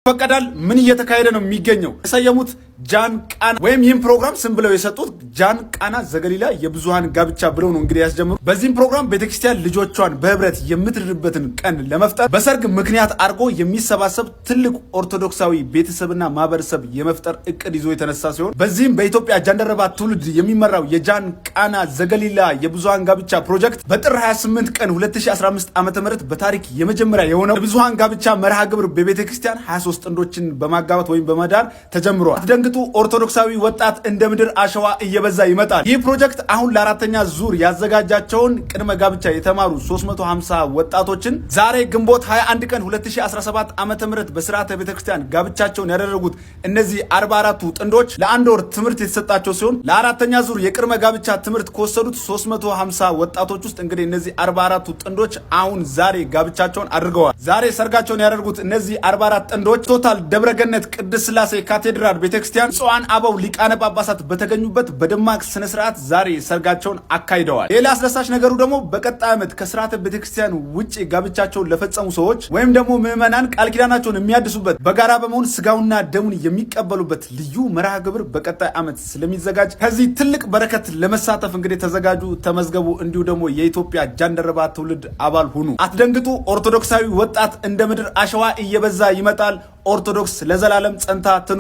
ይፈቀዳል? ምን እየተካሄደ ነው የሚገኘው? የሰየሙት ጃን ቃና ወይም ይህም ፕሮግራም ስም ብለው የሰጡት ጃን ቃና ዘገሊላ የብዙሃን ጋብቻ ብለው ነው እንግዲህ ያስጀምሩ። በዚህም ፕሮግራም ቤተክርስቲያን ልጆቿን በህብረት የምትድርበትን ቀን ለመፍጠር በሰርግ ምክንያት አድርጎ የሚሰባሰብ ትልቅ ኦርቶዶክሳዊ ቤተሰብና ማህበረሰብ የመፍጠር እቅድ ይዞ የተነሳ ሲሆን፣ በዚህም በኢትዮጵያ ጃንደረባ ትውልድ የሚመራው የጃን ቃና ዘገሊላ የብዙሃን ጋብቻ ፕሮጀክት በጥር 28 ቀን 2015 ዓ ም በታሪክ የመጀመሪያ የሆነው የብዙሃን ጋብቻ መርሃ ግብር በቤተክርስቲያን 23 ጥንዶችን በማጋባት ወይም በመዳር ተጀምሯል። አትደንግጡ፣ ኦርቶዶክሳዊ ወጣት እንደ ምድር አሸዋ እየበዛ ይመጣል። ይህ ፕሮጀክት አሁን ለአራተኛ ዙር ያዘጋጃቸውን ቅድመ ጋብቻ የተማሩ 350 ወጣቶችን ዛሬ ግንቦት 21 ቀን 2017 ዓ ም በስርዓተ ቤተክርስቲያን ጋብቻቸውን ያደረጉት እነዚህ 44ቱ ጥንዶች ለአንድ ወር ትምህርት የተሰጣቸው ሲሆን፣ ለአራተኛ ዙር የቅድመ ጋብቻ ትምህርት ከወሰዱት 350 ወጣቶች ውስጥ እንግዲህ እነዚህ 44ቱ ጥንዶች አሁን ዛሬ ጋብቻቸውን አድርገዋል። ዛሬ ሰርጋቸውን ያደረጉት እነዚህ 44 ጥንዶች ቶታል ደብረገነት ቅድስት ስላሴ ካቴድራል ቤተክርስቲያን ብፁዓን አበው ሊቃነ ጳጳሳት በተገኙበት በደማቅ ስነ ስርዓት ዛሬ ሰርጋቸውን አካሂደዋል። ሌላ አስደሳች ነገሩ ደግሞ በቀጣይ ዓመት ከስርዓተ ቤተክርስቲያን ውጭ ጋብቻቸውን ለፈጸሙ ሰዎች ወይም ደግሞ ምዕመናን ቃል ኪዳናቸውን የሚያድሱበት፣ በጋራ በመሆን ስጋውና ደሙን የሚቀበሉበት ልዩ መርሃ ግብር በቀጣይ ዓመት ስለሚዘጋጅ ከዚህ ትልቅ በረከት ለመሳተፍ እንግዲህ ተዘጋጁ፣ ተመዝገቡ። እንዲሁ ደግሞ የኢትዮጵያ ጃንደረባ ትውልድ አባል ሁኑ። አትደንግጡ። ኦርቶዶክሳዊ ወጣት እንደ ምድር አሸዋ እየበዛ ይመጣል። ኦርቶዶክስ ለዘላለም ጸንታ ትኑር።